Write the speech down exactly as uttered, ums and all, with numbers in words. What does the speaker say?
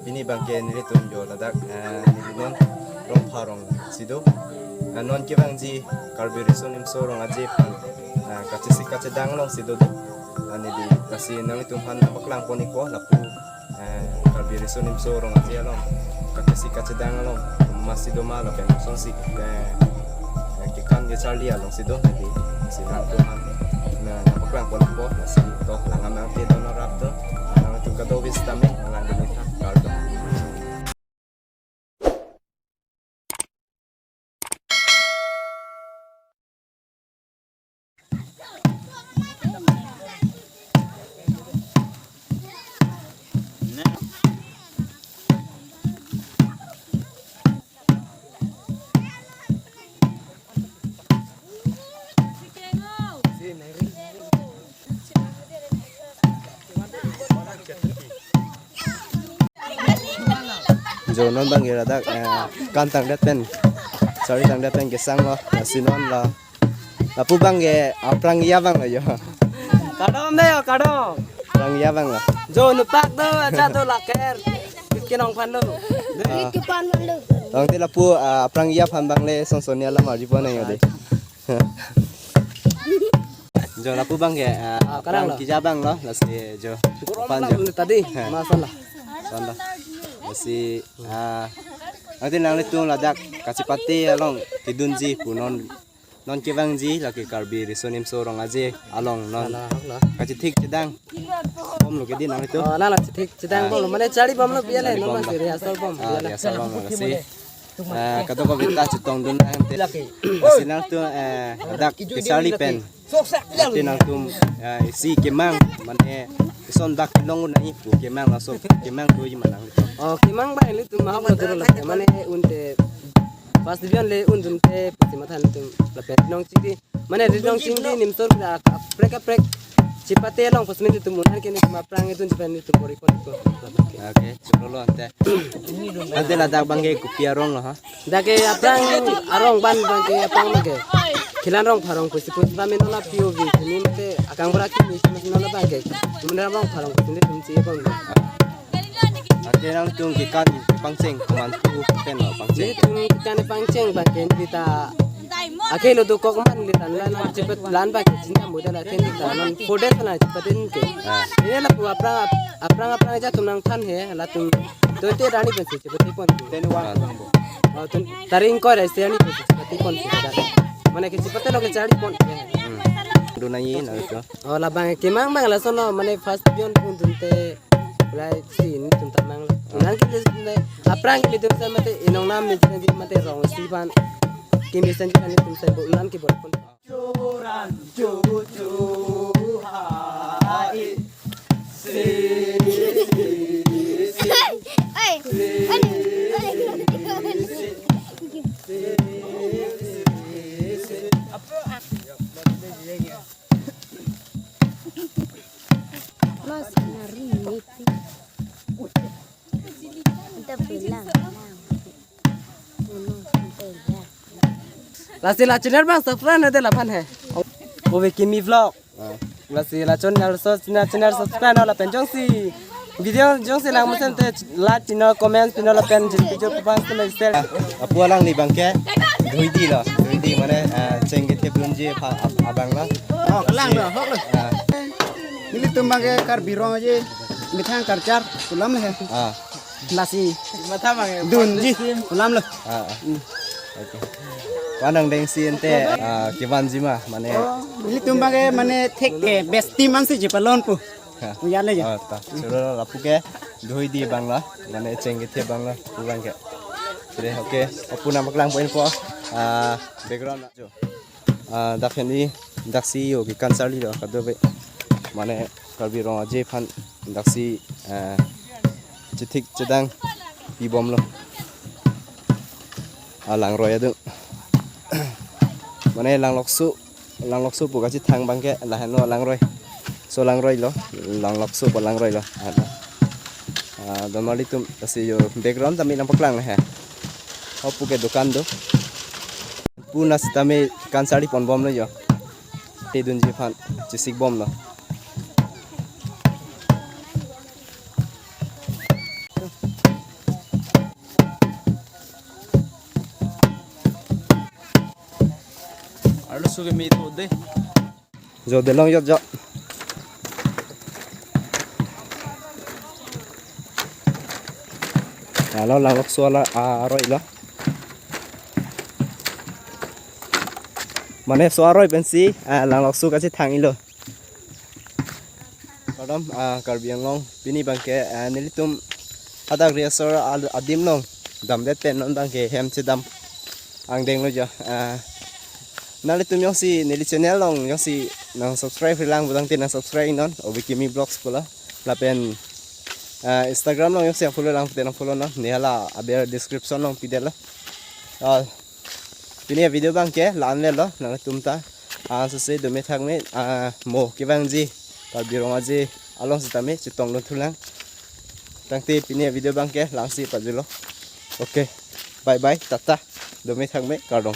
Pini abangke nelitum jo ladak, eh, neli non Rongpharong si do. Eh, non kevangji Karbi Riso Nimso Rong Aje aphan, eh, kachesik kachedang along si do do. Eh, neli lasi nanglitum aphan nangpaklang pon-ikpo lapu, eh, Karbi Riso Nimso Rong Aje along kachesik kachedang along masi doma lapen kosonsi, eh, eh, kekan kecharli along si do, neli lasi nangtum aphan, na, nangpaklang pon-ikpo, lasi to lang amang te don arap to, nangtum kadokave sitame nanglang dun-ik tha, kardom. Jo non abangke ladak, eh, kan tangdet pen, sorry, tangdet pen kesang lo, lasi non lo. Lapu abangke aphrang ya abang lo jo. Kardom de jo, kardom. Aphrang ya abang lo. Jo nupak do, aja do laker. Kenong phan do. Ah. Tong te lapu, ah, aphrang ya aphan abang le son son ya lam arji pon nang jo de. Jo lapu abangke, ah, ah, kadang aphrang lo. Kija abang lo, lasi jo. Kurang aphan jo. Tadi, ha. Masalah. Son lo. Lasi, ah, nanglitum ladak kachepate along kedunji pu non, non kevangji lake Karbi Riso Nimso Rong Aje along non. Ala, ala. Kachethik chedang bom lo ke di nanglitum. Oh, ala, ala, chethik chedang, ah, bom lo. Mane charli bom lo pi ale, charli non bom lo. Masih rehearsal bom, ah, pi ale. Rehearsal bom lo, lasi. Ah, kadokave ta chetong dun nang te. Lake. Lasi nangtum, eh, ladak kecharli pen. Ate nangtum, eh, isi kemang, mane ison bak long nangji pu kemang laso kemang doji ma nangtum. Oh, kemang abang ilitum mahok lo dolo lapen, mane un te pas division le un dun te pasi matha nangtum lapen nong chidi. Mane ri nong chingdi nimsor da kaprek kaprek. Chepate along pas min tum un-an ke nitum aphrang idun chepan nitum bor-i pon ko. Okay, choro lo ante. Ante ladak abangke kopi arong lo ha? Dak ke aphrang arong abang abangke aphrang abangke. Khilan Rongpharong pusi pusi ba min ola P O V kini mate akang bora kini pusi min ola abangke. Tum Rongpharong pusi ni tum chi kon. Ante nangtum kekan pangcheng komantu pen lo pangcheng. Nelitum kekan pangcheng abangke neli ta akhei lo dokok man neli ta lan lan chepet lan abangke chinta muda la ten ta non four days na chepet in ke. Ah. Neli lapu aphrang ap-, aphrang aphrang aja tum nangthan he latum twenty rani pensi chepet pon. Twenty one. Ah. Abang bo. Oh, tun taring ko restaurant pensi chepet pon si ta. Mane ke chepet lo kecharli pon. Hmm. Dun nangji nangtum. Oh, labang kemang abang lason lo mane first division pun tun te. Pulai si nelitum ta mang lo. Unan ke le aphrang ke nelitum sa mate inong nam nelitum mate rong si aphan. Kimi san aphan nelitum sa bo unan ke bor pon. Hey, hey, hey. Mas nari miti. Kita pulang. Pulang sampai ya. Lasi la channel abang subscribe na de laphan he. Ove Kimi Vlog. Ah. Lasi la channel so, channel, channel subscribe non lapen jongsi video jongsi lang mesen te like pinon, comment pinon lapen jin video pupang se like share. Lapu alangli abangke dhoidi lo, dhoidi mane, ah, cheng kethepdunji apha-, ap-, abang lo. Oh, kelang lo, hok lo. Ah. Nelitum abangke Karbi Rong Aje methang culture pu alam le he. Ah. Lasi matha abangke dunji pu alam lo. Ah, ah. Hmm. Okay. Ko-an angdeng si ante, ah, kevanji ma mane. Oh, nelitum abangke mane thek ke best team ansi chepalon pu. Ha. Pu ya le ya. Oh, ta. Choro lapu ke dhoidi abang lo, mane cheng kethe abang lo, pu abangke. Choro, okay. Lapu nangpaklang pon-ikpo, ah, background jo. Ah, dak hini, daksi jo kekan charli lo kadokave. Mane Karbi Rong Aje aphan daksi, ah, chethik chedang pibom lo. Ah, langroi adung. Mane langlokso, langlokso pu kachethang abangke lahenlo langroi. So langroi lo, langlokso pu langroi lo. Ah, don marli atum lasi jo background tame nangpaklang he. Hapu ke dukan do. Puna sitame kekan charli ponbom lo jo. Thepdunji aphan chesik bom lo. Sugi mi tu de. Jo, delong jot jo. Alo Langlokso ala aroi lo. Mane so aroi pensi, ah, Langlokso kachethang-ilo. Kardom, ah, Karbi Anglong, pini abangke, ah, nelitum hadak Riasor al-, adim along damdet pen non abangke hem chedam angdeng lo jo. Ah, nanglitum jongsi neli channel along jongsi nang subscribe-ri lang pulotangte nang subscribe non, Obi Kimi Vlogs pulo. Lapen, ah, Instagram along jongsi nang follow lang pute nang follow non. Ne hala aber description along pidetlo. Ah, pini avideo abangke la-an avelo, nanglitum ta, ah, sese dome thakme, ah, mo kevangji, Karbi Rong Aje along setame chetongdun thulang. Tangte pini avideo abangke la-ansi pajutlo. Okay, bye bye, tata, dome thakme, kardom.